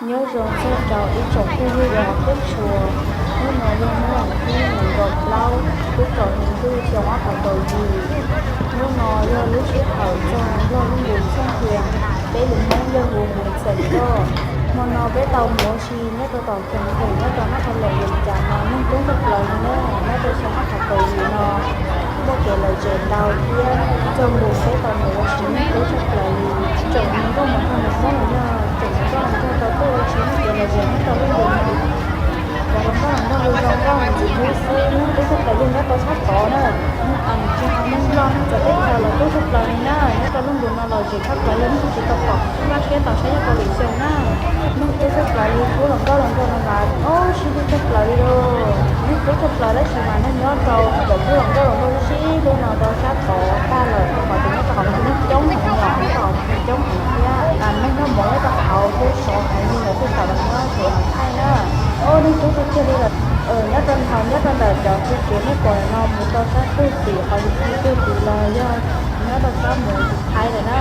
Nyob zoo txog rau ib tsoom phooj ywg uas hmov thiab tshua, hnub no yog hnub vas thib nees nkaum plaub lub kaum hli ntuj xyoo ob phav kaum yim. Hnub no yog lub sij hawm txog Nplog lub npus txheej hia, peb li Hmoob yog hu mus txheem roj. Hmo no peb tau mus ua si nyob rau tom Khees Kheem nyob rau Nab Qha Loos Vias Cas no, neeg coob tshaj plaws li na. Nyob rau xyoo ob phav kaum yim no muaj kev lom zem ntau thiab txog npus peb tau mus ua si neeg coob tshaj plaws li. Tsoom neeg nkauj mus nrog nws Hmoob los yog tsoom neeg nkauj los nrog tau tuaj ua si muaj kev lom zem nyob rau lub npus no. Cov hluas nkauj los nrog hu zoo nkauj ntxim hlub xwb, neeg coob tshaj plaws li nyob rau sab tod na. Neeg As tsis hais neeg Nplog neeg txawv teb chaws los coob tshaj plaws li na. Nyob rau lub npus no lom zem tshaj plaws li, neeg tsis tau pom sib npab siab tau saib nyob rau lwm xyoo na. Neeg coob tshaj plaws li, kuv hluas nkauj los nrog no mas ob sib hlub tshaj plaws li lauj. Neeg coob tshaj plaws tab sis mas neeg nyob rau ntawm kuv hluas nkauj los nrog sib hlub no rau sab tod tag lawm, rau qhov tias nyob rau hauv no neeg coob heev, nyob rau hauv neeg coob heev thiab neeg noj mov nyob rau hauv thiab sov heev li lawm, tej zaum los nyob tsev hauv thaij na. Ob neeg coob tiag tiag li lawm. Nyob rau hauv, nyob rau ntawm cov txuj kev nej pom no mus rau sab tug tim qhov yus txi tug tim los yog nyob rau sab mus tim Thaib lawm na.